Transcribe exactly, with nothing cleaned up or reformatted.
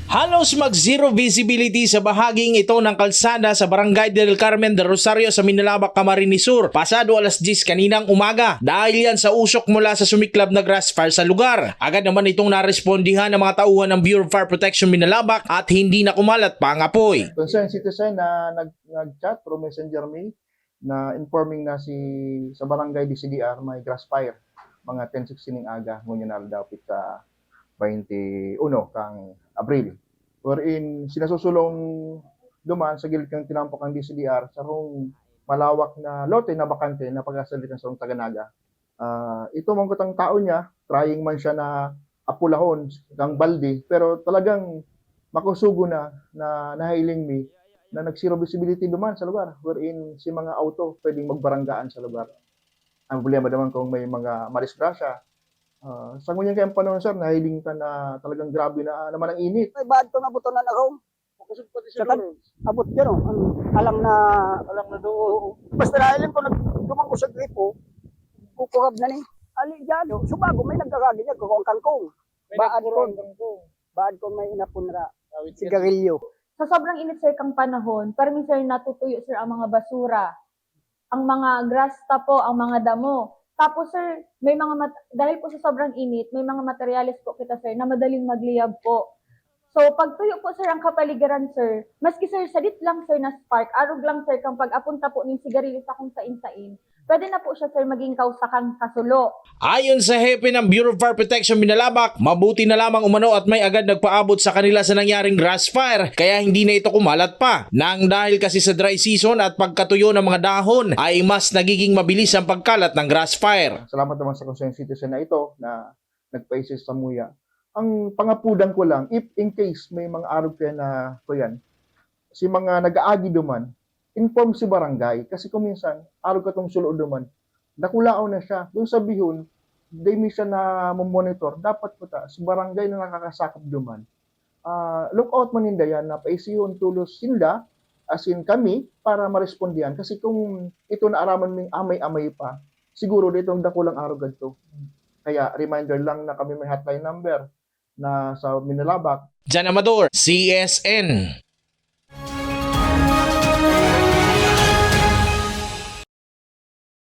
Halos mag-zero visibility sa bahaging ito ng kalsada sa Barangay del Carmen del Rosario sa Minalabac, Camarines Sur, pasado alas diyes kaninang umaga. Dahil yan sa usok mula sa sumiklab na grass fire sa lugar. Agad naman itong narespondihan ng mga tauhan ng Bureau of Fire Protection Minalabac at hindi na kumalat pa ang apoy. Concerned citizen na nag-, nag-chat through Messenger me na informing na si, sa barangay D C D R may grass fire, mga ten sixteen ning aga, ngunyan na daw sa twenty-uno kang Abril. Wherein, sinasusulong duman sa gilid kang tinampo kang D C D R, sarong malawak na lote na bakante na pagkasalitan sa sarong taga-Naga. Ah, ito man kutang tao niya, trying man siya na apulahon kang balde, pero talagang makusugo na, na nahiling mi na nag-zero visibility duman sa lugar, wherein si mga auto pwedeng magbaranggaan sa lugar. Ang problema naman kung may mga madisgrasya, ah, sa ngunyan kayang panahon, sir, nahiling ta na talagang grabe na naman ang init. May baad ko na buto na ako. Kusog pati Sa kan-, siguro. Abot yan, oh. Ang alang na Alang na doon. Oo. Basta nahiling ko, nagduman ko sa gripo, kukurab na ni. Ali dyan, oh. Subago, may nagkaragi niya, kuro ang kangkong. May Baad nagkuro ko. Ang kangkong. Baad ko may inapunra. Awit ka. Sigarilyo. Sa sobrang init, sir, kang panahon, parang, sir, natutuyo, sir, ang mga basura, ang mga grass ta po, ang mga damo. Tapos, sir, may mga mat-, dahil po sa sobrang init, may mga materyales po kita, sir, na madaling magliyab po. So, pagtuyo po, sir, ang kapaligiran, sir, maski, sir, sadit lang, sir, na spark, arog lang, sir, kang pag-apunta po ning sigarilyo sa kung sain-sain, pwede na po siya, sir, maging kausa kang kasulo. Ayon sa hepe ng Bureau of Fire Protection Minalabac, mabuti na lamang umano at may agad nagpaabot sa kanila sa nangyaring grass fire, kaya hindi na ito kumalat pa. Nang dahil kasi sa dry season at pagkatuyo ng mga dahon, ay mas nagiging mabilis ang pagkalat ng grass fire. Salamat naman sa concerned citizen na ito na nagpa-assist sa muya. Ang pangapudan ko lang, if in case may mga arog kaya na, kuyan, si mga nag-aagi duman, inform si barangay. Kasi kung minsan, arog katong sulo duman, dakulaon na siya. Kung sabihon, di mi siya na monitor, dapat po ta, si barangay na nakakasakop duman. Ah, look out man ninda yan, na paisihon tulos sinda, as in kami, para marespondihan. Kasi kung ito naaraman ming amay-amay pa, siguro dito ang dakulang arog adto. Kaya reminder lang na kami may hotline number na sa Minalabac. Jan Amador, C S N.